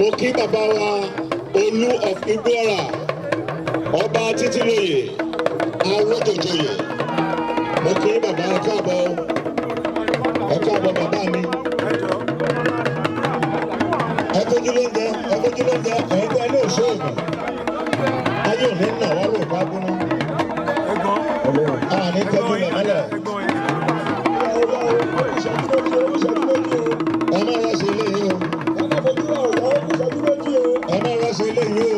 Mo kí bàbá wa, Olú of Igbóọrà, Ọba Títílóyè Arójòjòyè. Mo kí bàbá, ẹ káàbọ̀, ẹ káàbọ̀, bàbá mi. Ẹ fojú lóúnjẹ, ẹ fojú lóúnjẹ. Ẹ̀yin tí a ní òṣèlú ayé òní nà wá ló ká gbóná àní tẹ́jú lẹ̀ mọ́lẹ̀. Ẹ má rọ́ṣẹ̀ eléyìí o, ẹ má rọ́ṣẹ̀ eléyìí o.